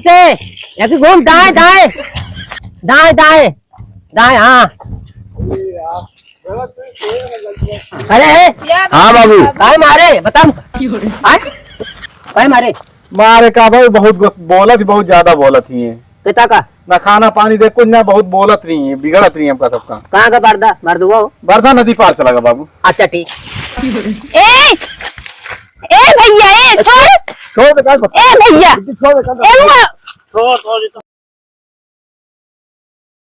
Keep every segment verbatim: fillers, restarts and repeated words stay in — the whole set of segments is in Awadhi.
से, ऐसे घूम, दाएं, दाएं, दाएं, दाएं, दाएं, हाँ। अरे, ए, हाँ बाबू। काहे मारे? बता। हाँ? काहे मारे? मारे का भाई, बहुत गुस-, बोलत ही, बहुत ज्यादा बोलत ही है। कितना का? ना खाना पानी दे, कुछ ना, बहुत बोलत रही है, बिगड़त रही है हमका सबका। कहाँ का बरदा? बरदुआ हो? बरदा नदी पार चला गया बाबू। अच्छा, ठीक। ए, ए भैया, ए, छोड़। छोड़ दे, का ए भैया। छोड़ दे, का ए हुआ। छोड़, छोड़, छोड़।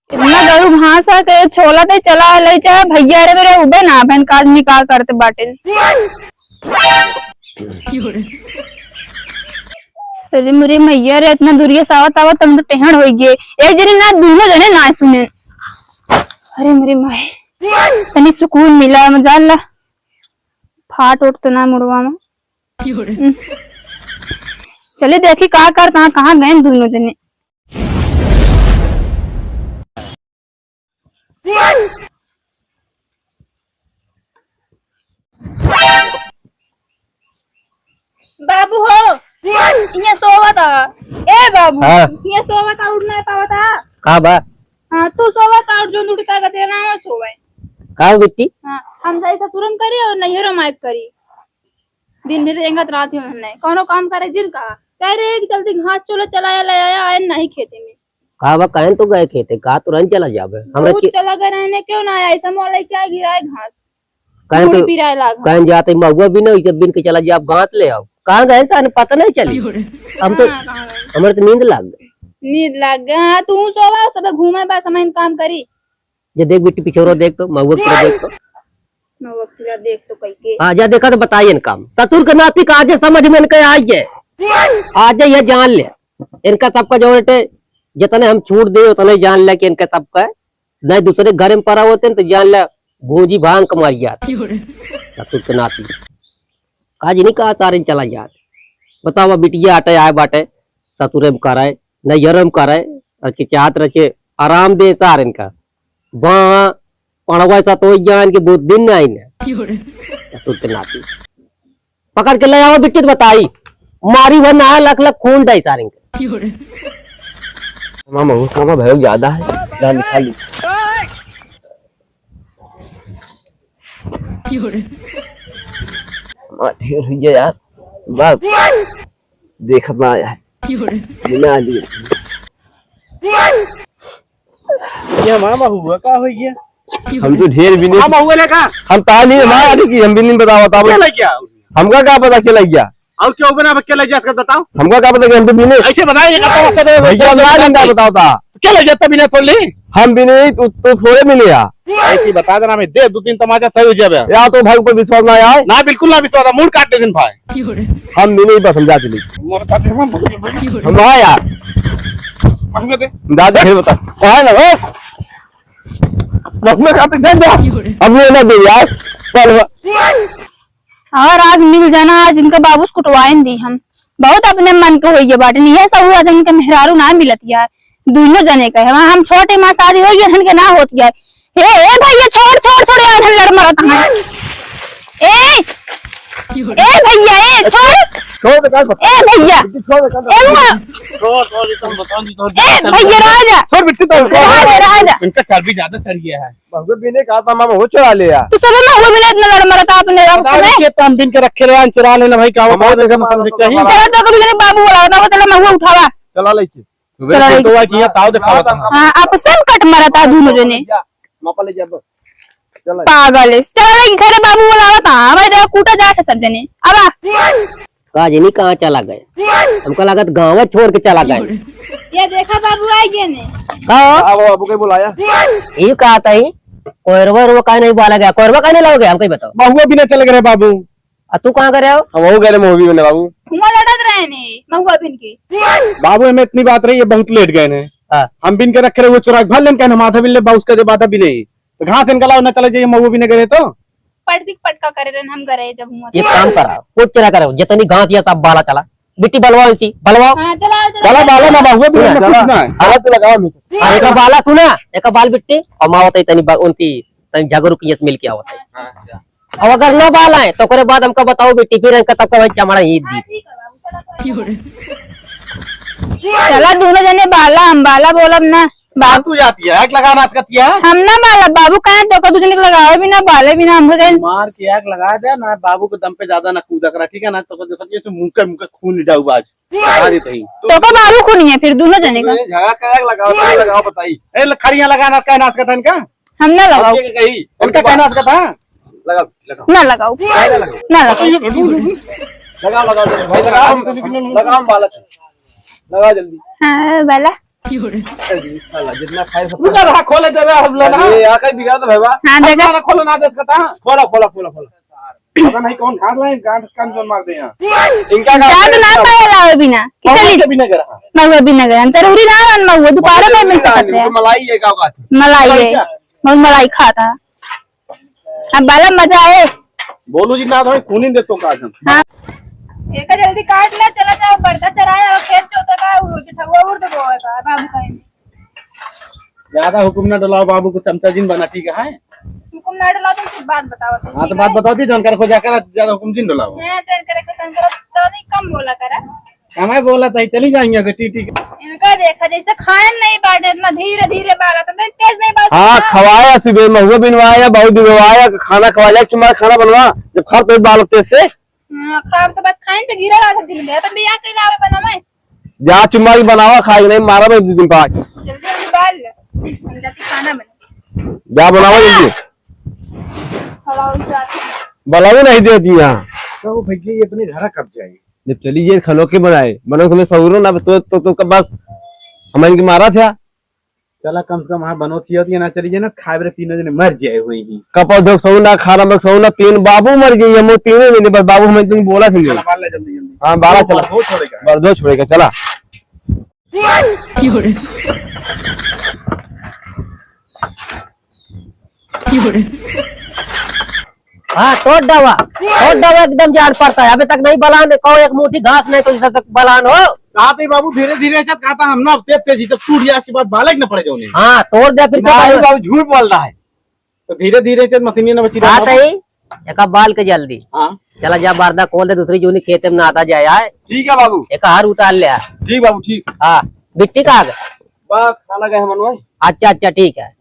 इतना गरु घास है कि छोला दे चला ले, चाहे भैया रे मेरे उबे ना बहन काज निकाल करते बाटे। अरे मेरे मैया रे, इतना दूरिया से आवत आवत हम तो टेहड़ हो गए। एक जने ना, दोनों जने ना सुने। अरे मेरे माए, तनी सुकून मिला, मजा ला। फाट उठ तो ना मुड़वा में। हम्म। चले देखी का करता, कहाँ गए दोनों जने। बाबू हो, इहाँ सोवत ह। ए बाबू, हाँ। इहाँ सोवत ह, उठ नाहीं पावत ह। का बा? हाँ, तू सोवत ह, उठ जो उठ के देना हो सोवे। का हो बिट्टी? हाँ, हम जाई ससुरन करी और नैहरो माइक करी। दिन भर रेंगत रहती हूँ हमने, कौनो काम करे जिन कहा। कह रहे हैं कि जल्दी घास चोला चलाया ले आया, आए नहीं खेते में। का बा, कहन तो गए खेते, का तुरंत चला जाबे? हमरा बहुत के चला गए रहने, क्यों ना आया? ऐसा मोला क्या गिराए घास? कहें तो, पिराए लाग। कहें जाते महुआ बिने, इसे बिन के चला जाब, घास ले आओ। कहाँ गए सन, पता नहीं चली। हम तो, हाँ, कहाँ गए? हमरे तो नींद लाग गए। नींद लाग गए। हाँ, तू सोवा, सब घूमे बा, समय काम करी। जे देख बिट्टी पिछोरो देख तो, महुआ की तरफ देख तो। महुआ की तरफ देख तो कह के। हाँ, जा देखा तो बताइए इनका। ससुर के नाती का आज समझ में इनके आई है। आज ये जान ले। इनका सबका जो है, जितने हम छूट दे, उतने जान ले कि इनका सबका है। नहीं दूसरे घर में पड़ा होते हैं तो जान ले, भूंजी भांग कमाई जात। क्यों रे? ससुर के नाती। काज नहीं कहा सारे चला जात। बताओ, अब बिटिया आटे आए बाटे, ससुरे में कराए, नैहर में कराए, और के चाहत रखे, आराम दे सारे इनका। बा, पड़वा सा तो जान के बहुत दिन नहीं ने। क्यों रे? ससुर के नाती। पकड़ के ले आओ बिट्टी तो बताई। मारी हुआ ना लख लख खून डाई सारे इनके। क्यों रे? मामा, वो मामा भैया ज्यादा है। जान निकाल ली। क्यों रे? मार ढेर हुई है यार। बस। देखत ना आया है। क्यों रे? बिना आदमी। ये मामा हुआ का हो गया? हम तो ढेर भी नहीं। मामा हुआ ना का? हम ताली में मार आदमी की हम भी नहीं बतावा था। क्या लग गया? हमका का पता क्या लग गया? और क्यों बना बच्चे लग जात बताओ? हमका का पता कि हम तो बिने। ऐसे बताइए, का पता चले, भैया, ना लिंदा बताओ था। क्या लग जाता बिना थोड़ी? हम भी नहीं, तू, तू थोड़े भी नहीं आ। ऐसी बता देना, मैं दे दो तीन तमाचा सही हो जाबे। या तो भाई ऊपर विश्वास ना आए। ना, बिल्कुल ना विश्वास, मूड काट दे दिन भाई। हम भी नहीं, बस हम जाते नहीं। मूड काट दे, हम भाई यार। हम दे। दादा, हे बता। कहा ना, ओ? बस में काट दे, जा। अब ये ना दे यार। पर और आज मिल जाना, आज इनका बाबूस कुटवाइन दी हम। बहुत अपने मन के होइए बाटे, नहीं है सब हुआ, इनके मेहरारू ना मिलत यार, दोनों जने का है। वहाँ हम छोटे माँ शादी होइए, इनके ना होत यार। हे, ए भैया, छोड़, छोड़, छोड़ यार, हम लड़ मरत हैं। ए, ए भैया, ए, छोड़। छोड़ दे, का ए भैया, छोड़ दे, का ए हुआ। छोड़, छोड़, ये तुम बताओ, ये तो ए भैया, राजा। छोड़, बिट्टी तो राजा, राजा। इनका चर्बी ज्यादा चढ़ गया है। महुआ बिने का था, मामा हो चुरा ले यार। तू सबे महुआ बिने इतना लड़ मरता अपने रब बताओ से। ये तो हम बिन के रखे रहे हैं, चुरा लेना भाई, का हमारे बताओ, देखो, हम समझे चाहिए। चलो तो कभी बाबू बोला, बाबू चलो महुआ उठावा। चला लेके। सुबह चला फोटो लेके। आई किया, ताव दिखावा था। हाँ, आप सब कट मरता दोनों जने। मापा ले जा बस। चला। पागल है। चला लेके घरे बाबू बोला था, हमारे देखो कूटा जा सब जने। अब आ। का जनी कहाँ चला गए? हमका लागत गाँव छोड़ के चला गए। ये देखा बाबू आ गए ने। का हो? आओ, बाबू के बुलाया। ये कहा था ही? कोयरवा रोवा काहे नहीं बोला गया? कोयरवा काहे नहीं लाओ गया? हमको ही बताओ। महुआ बिने चले गए बाबू। आ तू कहाँ करे हो? हम हो गए महुआ बिने बाबू। हुआ लड़त रहे ने, महुआ बिन के। बाबू, हमें इतनी बात रही, ये बहुत लेट गए ने। हाँ। हम बिन के रखे रहे, वो चुरा के भर लेन, कहने माथा बिन ले, बाउस का जब आधा बिने ही। तो घास इनका लाओ, ना चले जाइए, महुआ बिने गए तो। पट दिख पटका करे रहन हम गए जब हुआ। एक काम करा, कुछ चला करो, जितनी घास या सब बाला चला। बिट्टी बलवाओ इसी, बलवाओ। हाँ, चलाओ, चलाओ। बाला, बाला ना, महुआ बिने सुना। कुछ ना है। हाँ, तो लगाओ नहीं। हाँ, एक बाला सुना, एक बाल बिट्टी, और माँ बताई तनी बा-, उनकी तनी झगड़ू की मिल के आवत है। हाँ, हाँ। अब अगर ना बाल आए, तो ओकरे बाद हमका बताओ बेटी, फिर इनका सबका वही चमड़ा ही दी। हाँ, ठीक है बाबू, चलो, चलो। चला दोनों जने बाला, हम बाला बोलब ना। बाप तू जाती है, आग लगा नाच करती है। हम ना बाला, बाबू कहे तो का दू जने के लगावे भी ना, बाले भी ना, हमको कहे। मार के आग लगा दे ना, बाबू के दम पे ज्यादा ना कूदा करा, ठीक है ना? तो का देखत जैसे मुंह के, मुंह के खून निडाऊ आज। लगा देते ही। तो का बाबू खूनी है फिर दोनों जने का। ए, झगड़ा का आग लगाओ, तुम लगाओ, बताई। ए, ल-, खड़िया लगा नाच का, नाच करता इनका। हम ना लगाओ। अब ये कही, इनका कहना आता था। लगाओ, लगाओ। ना लगाओ। काहे ना लगाओ? ना लगाओ। लगाओ, लगाओ, लगाओ, भाई, लगाओ, हम, लगाओ, हम बालक। लगाओ जल्दी। हाँ, बाला। अरे, साला, जितना खाए सब रुका रहा, खोले दे रहा, हम लेना। अरे, यार, कहीं बिगाड़ दो, भाई, वाह। हाँ, हम देखा। ना खोलो, ना दे सकता। खोला, खोला, खोला, खोला। पता नहीं कौन खात लाए, गांड कान जोन मार दे यहाँ। इनका का गांड ना पाए लावे बिना। कि बहुत चली। के बिना करा। महुआ बिना गए। हम जरूरी ना रहन महुआ, दोबारा बहुत में जरूरी मिल सकत ना, रहे। इनको मलाई है, का बात है? मलाई मलाई है। अच्छा। बहुत मलाई खाता। अब बाला मजा आए। बोलू जी ना भाई, खूनी दे तो का हम। हाँ। एका जल्दी काट ले, चला जाओ, बर्दा चराए और खेत जोते का, वो जेठउआ उर्द बोए का, बाबू कहेंगे। ज्यादा हुकुम ना डलाओ बाबू को, चमचा जिन बना, ठीक है? हुकुम ना डलाओ, तुम सिर्फ बात बताओ, तुम हाँ, तो ठीक बात है? बताओ दी, जानकार को जाकर ज्यादा हुकुम जिन डलाओ। हाँ, जानकार को, जानकार तो नहीं, कम बोला करा। हमें बोला था, चली जाएंगे ऐसे टी टी के। इनका देखा, जैसे खाए नहीं बाटे, इतना धीरे धीरे बाला, तो तेज नहीं बाला। हाँ, हाँ। खवाया सुबह महुआ बिनवाया, बहुत दिन आया, खाना खवाया, चुम्मा खाना बनवा, जब खा तेज बालक तेज से। हाँ, खाब तो बस खाइन पे गिरा रहा था दिन में, अपन बियाह के लावे बना मैं। जा चुम्मा भी बनावा, खाई नहीं, मारा भाई दिन पाँच। जल्दी जल्दी बाल ले, हम जाती खाना बना। जा बनावा जल्दी। हवा उड़ जाती है। बलाऊ नहीं दे दिया। तो वो भैया ये अपने घर कब जाए? जब चली ये खनो के बनाए, बनो तुम्हें सौरो ना तो, तो, तो कब बस हम इनके मारा था। चला कम से कम हाँ बनो थी होती है ना, चली जाए ना, खाए बरे तीनों जने मर जाए हुई ही। कपल धोक सौ ना, खाना बक सौ ना, तीन बाबू मर गई, हम तीनों जने बस बाबू हमें तुम बोला थे। चला बाल ले जल्दी जल्दी। हाँ, बारह चला। बर्दो छोड़ेगा। बर्दो छोड़ेगा, चला। हाँ, तोड़ दवा, तोड़ दवा, एकदम जाड़ पड़ता है। अभी तक नहीं बलान, कहो एक मुट्ठी घास नहीं तो जब तक बलान हो। कहा थे बाबू, धीरे धीरे चल, कहा था हम ना, अब तेज तेज ही तब टूट गया, इसके बाद बालक न पड़े जाओ नहीं। हाँ, तोड़ दे फिर ना, क्या ये करेगा? बाबू झूठ बोल रहा है। तो धीरे धीरे चल, मशीनिया न बची हाँ, रहा। सही, एक बाल के जल्दी। हाँ। चला जा, बर्दा खोल दे, दूसरी जूनी खेते में ना आता जाए, आए। ठीक है बाबू। एक हार उतार ले आ। ठीक बाबू, ठीक। हाँ, बिट्टी कहाँ गए? बस, खाना गए हम मनवाए। अच्छा, अच्छा, ठीक है।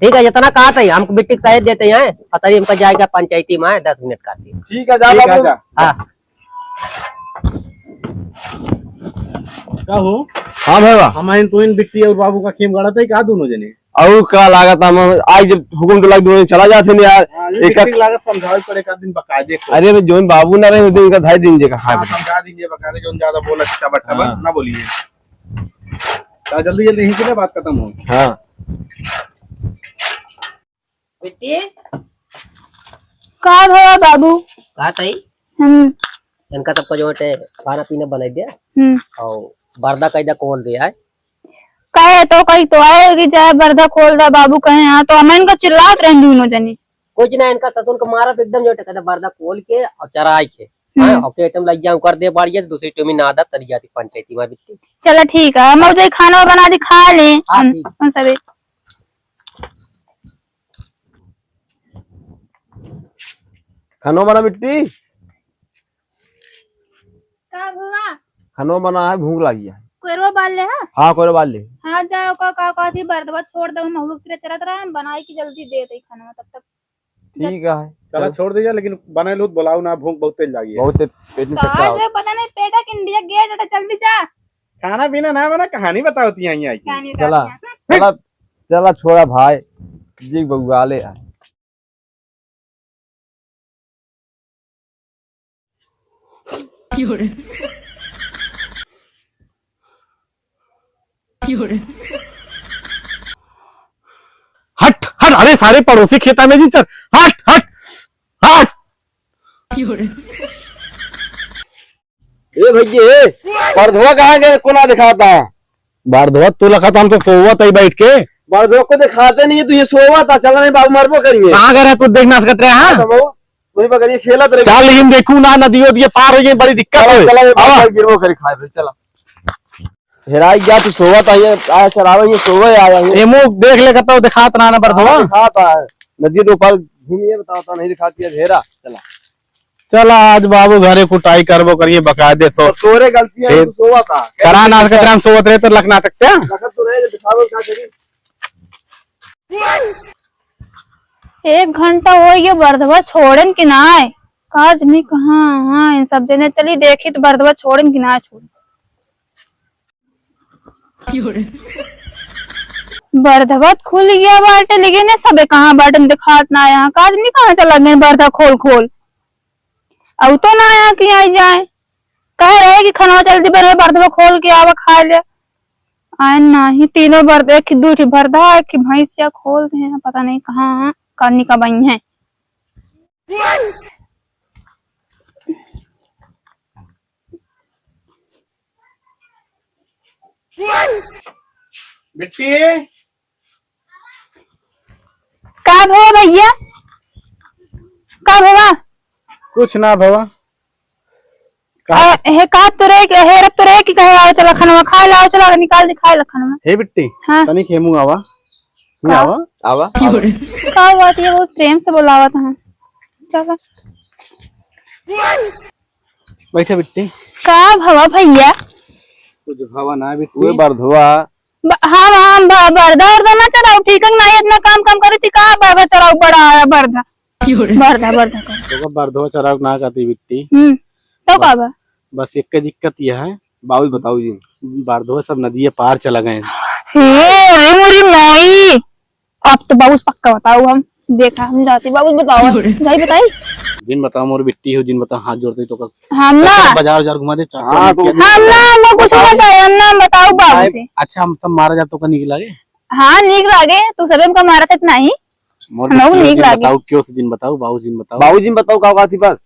ठीक है, जितना कहा था, हमको बिट्टी के सहेज देते हैं, पता नहीं हमका जाएगा पंचायती में, दस मिनट का दिन। ठीक है, जा ठीक है, बाबू। जा। हाँ। का हो? हाँ भैया। हम आइन तो इन बिट्टी और बाबू का खेम गाड़ा था, का दोनों जने? और का लागत हम आज जब हुकुम तो लाग दोनों चला जाते नहीं यार। हाँ, ये एक बिट्टी का लागत समझावे पड़े का दिन बकायदे को। अरे, मैं जोन बाबू ना रहे, उस दिन का धाई दिन जे का खाए हाँ, बता। समझा दीजिए बकायदे, जोन ज्यादा बोला, अच्छा बट्टा हाँ। बन, ना बोलिए। का जल्दी जल्दी यहीं से ना बात खत्म हो। हाँ। बिट्टी। का भवा बाबू? का तई? हम्म। इनका सबका जो है खाना पीना बनाई दे। हम्म। और बर्दा कायदा खोल दे आए। कहे तो कही तो आए कि चाहे बर्दा खोल दे बाबू कहे, हाँ, तो हम इनका चिल्लात रहे दोनों जनी। कुछ ना, इनका सतुन को मारा तो एकदम जो है कहते बर्दा खोल के और चराई के। हम्म। हाँ, ओके, तुम लग जाओ कर दे बाड़िया, तो दूसरी टीम ना आदत तरी जाती पंचायती में बिट्टी। चला ठीक है, हम हाँ। जाई खाना बना दी, खा ले। हाँ, हम, ठीक। हम सबे। खानो बना बिट्टी। का भवा? खानो बना है, भूख लगी है। कोयरो बाल ले हा? हाँ, कोयरो बाल ले। हाँ, जाओ, का, का, का थी, बर्दवा छोड़ दो, महुआ फिर चलत रहा, हम बनाई की जल्दी दे दे खाना तब तक। ठीक है। चला, छोड़ दे जा, लेकिन बनाए लो, बुलाओ ना, भूख बहुत तेज लगी है। बहुत तेज, पेट में का चक्कर आवत। जे पता नहीं, पेटा के इंडिया गेट, अटा जल्दी जा। खाना पीना ना बना, कहानी बताओ ती यहाँ आई के। कहानी चला, बताओ ती यहाँ। चला, चला, छोड़ा भाई, जी बउआ ले आ। हट, हट, अरे सारे पड़ोसी खेता में जी चल, हट, हट, हट। ए भैया, ए, बरधवा कहाँ गए, कोना दिखाता? बरधवा तू लखा था, हम तो सोवत ही बैठ के। बरधवा को दिखाते नहीं है, तू ये सोवत था, चला नहीं बाबू मरबो करेंगे। कहाँ गए रहे तू, देख ना सकत रहे, हाँ? हाँ, तो वो वही बगलिए खेलत रहे। चल, लेकिन देखू ना, नदियो दिए पार हो गई, बड़ी दिक्कत चला, है। चला, ये आवा। बाबा गिरबो करे खाए पे, चला। हेराई गया, तू सोवत आई है, आया चरावे, ये सोवे आया है। एमो देख ले, कतौ दिखात ना, ना बरधवा। हाँ, दिखात है। नदी तो ऊपर घूमिए, बताओ तो नहीं दिखाती है, हेरा, चला। चला आज बाबू घरे कुटाई करबो करिए बकायदे सो। तो तोरे गलती है, फिर तू सोवा था। चला ना सकते, हम सोवत रहे तो लख ना सकते हैं। लखत तो रहे, दिखावे का करी। एक घंटा होइ गयो, बरधवा छोड़ेन कि नाय? काज नहीं कहाँ, हाँ, इन सब जने चली देखी तो बरधवा छोड़ेन कि नाय छोड़ेन। बरधवा खुल गया बाटे, लेकिन ये सबे कहाँ बाटन दिखात ना, यहाँ काज नहीं कहाँ चला गए बरधा खोल खोल। अब तो ना आया कि आई जाए, कह रहे कि खाना जल्दी बने, बरधवा खोल के आवा खा ले। आए नाही, तीनों बरधा, एक दू ठी बरधा, एक भैंसिया खोल दे हैं, पता नहीं कहाँ करनी का बई है। बिट्टी। का भवा भैया? का भवा? कुछ ना भवा। का? अ, हे का तोरे के, हे रब तोरे की कहे, आओ चला खाना खा ले, आओ चला निकाल दे, खा ले खाना। हे बिट्टी, हाँ। तनी खेमू आवा। का? आवा। आवा। का बात ये बहुत प्रेम से बोलावत हैं। चला। बैठे बिट्टी। का भवा भैया? कुछ भवा ना बिट्टी। उहे बरधवा। ब-, हम, हम ब-, बरधा उरधा ना चलाऊ, ठीक है ना? इतना काम काम करे थी, का बरधा चलाऊ, बड़ा आया बरधा। बरधा, बरधा कर। तो बरधवा चलाऊ ना कहती बिट्टी। हम्म, तो का बा? बस एक दिक्कत यह है। बाबूजी बताओ जी। बरधवा सब नदिया पार चला गए। हे, अरे मोरी माई। अब तो बाबूस पक्का बताओ हम। देखा हम जाती बाबूस बताओ। जाई बताई। जिन बताओ मोर बिट्टी हो, जिन बताओ हाथ जोड़ते तो कर। हम ना। बाजार उजार घुमा दे, चार हाँ, पाँच तो क्या हम ना, हम कुछ ना चाहिए, हम ना बताओ बाबू से। अच्छा, हम सब मारा जा तो का नीक लागे? हाँ, नीक लागे, तू सबे हमका मारा थे नहीं। मोर हम बिट्टी हो, नीक जिन लागे। बताओ, क्यों से जिन बताओ, बाबू जिन बताओ। बाबू जिन बताओ, का बात ही बस।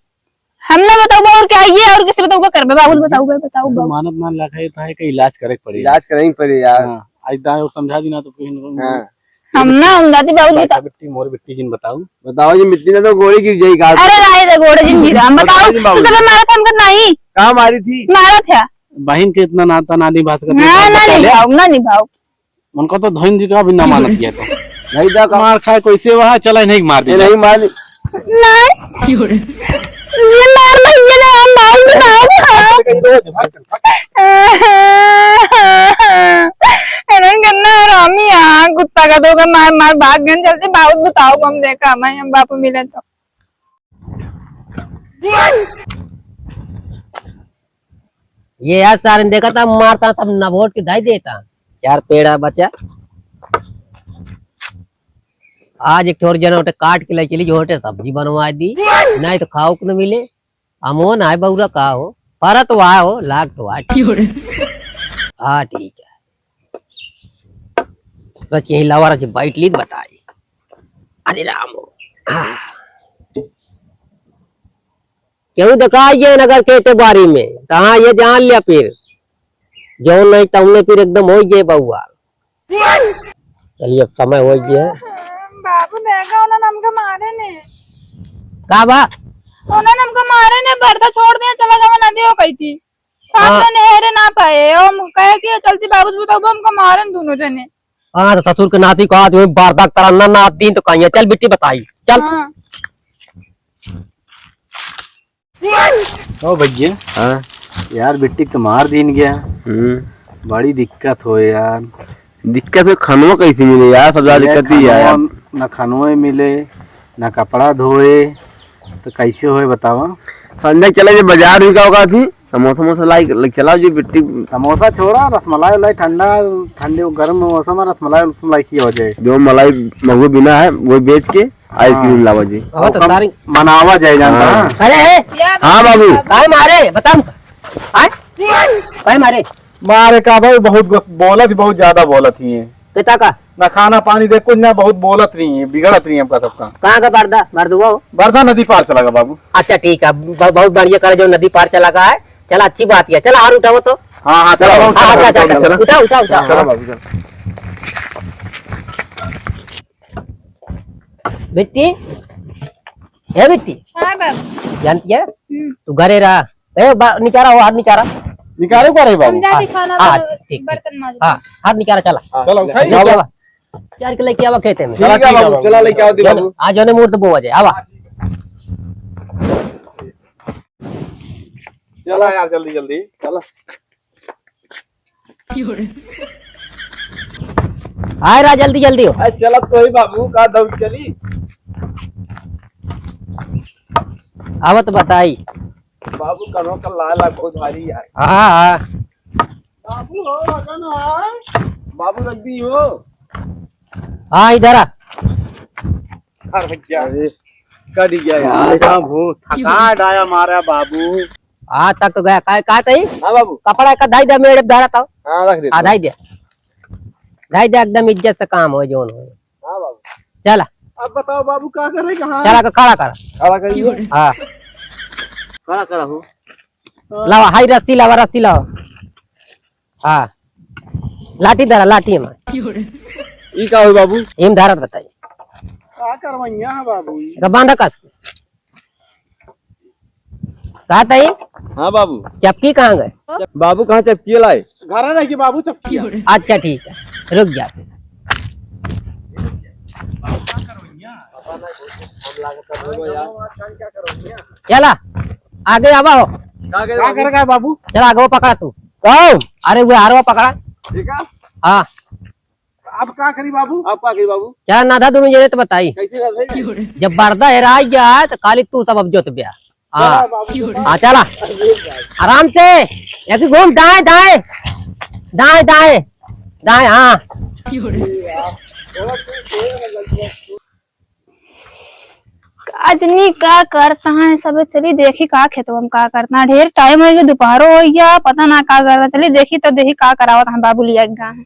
हम ना बताऊ बा, और क्या है ये, और किसे बताऊ बा, करबे बाबू, बताऊ बा, बताऊ बा। मानत ना लगा, ये तो है कि इलाज करे के पड़ी। इलाज करे ही पड़ी यार। हाँ, आज दाएं और समझा दी ना तो फिर हाँ। हम ना, हम दादी बाबू बता। बिट्टी, मोर बिट्टी जिन बताऊ। बताओ जी, मिट्टी ना तो गोली गिर जाई का। अरे राय दे गोड़े जिन गिरा, हम बताओ बताओ, जी बाबू। तू तो मारा था हमका नहीं। कहाँ मारी थी? मारा था। बहिन के इतना नाता ना निभा सकत, ना, ना बचा ले। निभाऊ, ना निभाऊ। उनका तो धइन जी का भी ना मानत किया तो। नहीं दा का। मार खाए कोई से वहाँ चला नहीं मार ये दिया। नहीं मार। नहीं। ये मार नहीं, ये ना हम मार नहीं, मार नहीं। इन्हन गन्ना हरामी आ, कुत्ता का दो का मार मार भाग गन, जल्दी बाबू बताओ, हम देखा, मैं हम बापू मिले तो। ये यार सारे देखा था, मारता सब नभोट के दाई देता। चार पेड़ा बचा। आज एक ठोर जना उठे काट के ले चली, जो उठे सब्जी बनवा दी, नहीं तो खाओ को न मिले। अमो ना है बउरा का हो, फरत हुआ हो, लाग तो हुआ। हाँ, ठीक है। बस यही लवर से बैठ ली बताई। अरे राम हो। हाँ। केहू देखाई गए नगर के ते बारी में, तो हाँ, ये जान लिया फिर। जौन नहीं, तौने फिर एकदम हो गए बउआ। चलिए, अब समय हो गया है। बाबू देखा, उन्होंने हमके मारे ने। का बा? उन्होंने हमके मारे ने, बरदा छोड़ दिया, चला जावा नदी हो गई थी। साथ हाँ। में नहरे ना पाए, हम कहे कि चलती बाबू से बताओ, हमको मारे न दोनों जने। हाँ, तो ससुर के नाती कहा, तुम्हें बरदा तरह ना, ना दिन तो कहीं, चल बिट्टी बताई, चल। हाँ। ओ भैया। हाँ। यार, बिट्टी तो मार दीन गया। हम्म। बड़ी दिक्कत हो यार। दिक्कत हो, खनवा कैसे मिले यार? सब ज्यादा दिक्कत ही है यार। खनवा, ना खनवा मिले, ना कपड़ा धोए, तो कैसे होए बतावा? संजय चले जे बाजार भी का होगा थी, समोसा वमोसा लाई, लाई चला जो बिट्टी। समोसा छोड़ा, रसमलाई उलाई ठंडा, ठंडे गर्म मौसम में रसमलाई उस मलाई की हो जाए। जो मलाई महुए बिना है, वो बेच के आइसक्रीम हाँ। लावा जी। अब तो और कम तारीख मनावा जाए जानता हाँ। है। अरे, ए! हाँ बाबू। काय मारे? बता। आय? काय मारे? मारे का भाई, बहुत गो-, बोलत ही, बहुत ज्यादा बोलत ही है। कितना का? ना खाना पानी दे, कुछ ना, बहुत बोलत रही है, बिगड़त रही है हमका सबका। कहाँ का बरदा? बरदुआ हो? बरदा नदी पार चला गया बाबू। अच्छा ठीक है, ब-, बहुत बढ़िया करे जो नदी पार चला गया है। चला अच्छी बात है, चला हार उठाओ तो। हाँ, हाँ, चला चला, बाबू, हाँ, चला, चला, चला, चला, चला। उठा, उठा, उठा। चला बाबू, चला। बिट्टी, ए बिट्टी। हाँ बाबू। जानती है? हम्म। तू घरे रहा। ए बा-, निकारा हो, हाथ निकारा। निकारे को रहे बाबू? हम जाके हाँ, खाना हाँ, बर्तन ठीक, ठीक। मांज। हाँ, हाथ निकारा, चला। हाँ, चलो, ले, खाई। लेके आवा। प्यार के लेके आवा खेते में। ठीक है बाबू, चला लेके आओ दे बाबू। आज जने मुहूर्त बोवा जाए, आवा। चला यार, जल्दी जल्दी चला। आए रहा, जल्दी जल्दी हो। अरे चलत तो ही बाबू, का दौड़ चली। आवत बताई। बाबू कनो का लाला बहुत भारी है। हाँ, हाँ। बाबू हो, लगन है। बाबू रख दी हो। हाँ, इधर आ। अरे भैया, अरे। कट गया यार, काम हो, थका डाया मारा बाबू। हाँ, थक तो गया। का, का तई? हाँ बाबू। कपड़ा का धाई दे, मेरे धारा था। हाँ, रख दे। हाँ, धाई दे। धाई दे, एकदम इज्जत से काम हो, जोन हो। हाँ बाबू। चला। अब बताओ बाबू, का करे, कहाँ? चला के खड़ा कर। खड़ा करिए। हाँ। खड़ा करा हो। लावा, हाई रस्सी लावा, रस्सी लावा। हाँ। लाठी धरा, लाठी में। ई का हो बाबू? इम धारत बताई। का करवैया है बाबू ई? तो बांधा कस। का तई? हाँ बाबू। चपकी कहाँ गए? बाबू कहाँ चपकी लाए? घर रह के बाबू चपकी। अच्छा ठीक है, रुक जा फिर। चला, आगे आवा हो। का करे का बाबू? चला, आगे वो पकड़ा तू। कौन? अरे वो आरवा पकड़ा। ठीक है। हाँ। अब का करी बाबू? अब का करी बाबू? चला, नाधा दोनों जने तो बताई। कैसे बात है? जब बरदा हेराई जाए तो काली तू सब अब जोत ब्या। हाँ। चला बाबू। हाँ, चला। आराम से। ऐसे घूम, दाएं, दाएं। दाएं, दाएं। दाएं, हाँ। काजनी का करता है सब, चली देखी का खेतवा में का करता है। ढेर टाइम हो गया, दोपहरो हो गया, पता ना का करता। चली देखी तो देखी का करावत है बाबू लिया के गाँव।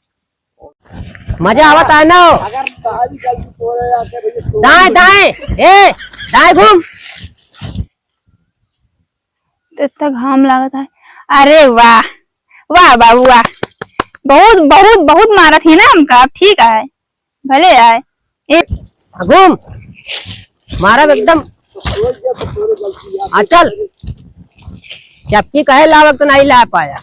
मजा आवत है ना? दाएं, दाएं, ए, दाएं घूम। इतना घाम लागत है। अरे वाह, वाह बाबू वाह, बहुत, बहुत, बहुत मारत ही ना हमका। अब ठीक है, भले आए। ए, घूम, मारब एकदम। हाँ, चल। चपकी कहे लावक तो नहीं ला पाया।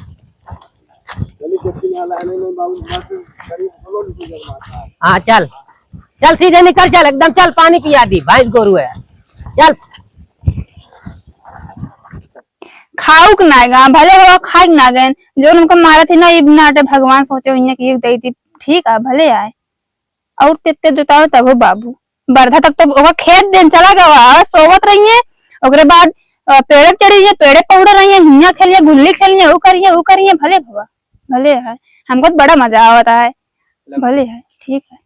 हाँ, चल, चल, सीधे निकल, चल, एकदम चल, पानी पिया दी, भैंस गोरू है, चल। खाउक ना गा, भले हो खाइक ना गए, जो उनको मारत ही ना, इब नाटे भगवान सोचे हुई कि एक दे दी, ठीक है, भले आए। और तेते जोताओ तब हो बाबू, बरधा तक तो ओका खेत देन चला गवा, सोवत रहिए, ओकरे बाद, अ, पेड़े चढ़ी है, पेड़े पहुड़ रही है, हियाँ खेलिए, गुल्ली खेलिए, ऊ करिए, ऊ करिए, भले भवा, भले है, हमको तो बड़ा मजा आवत है, भले है, ठीक है।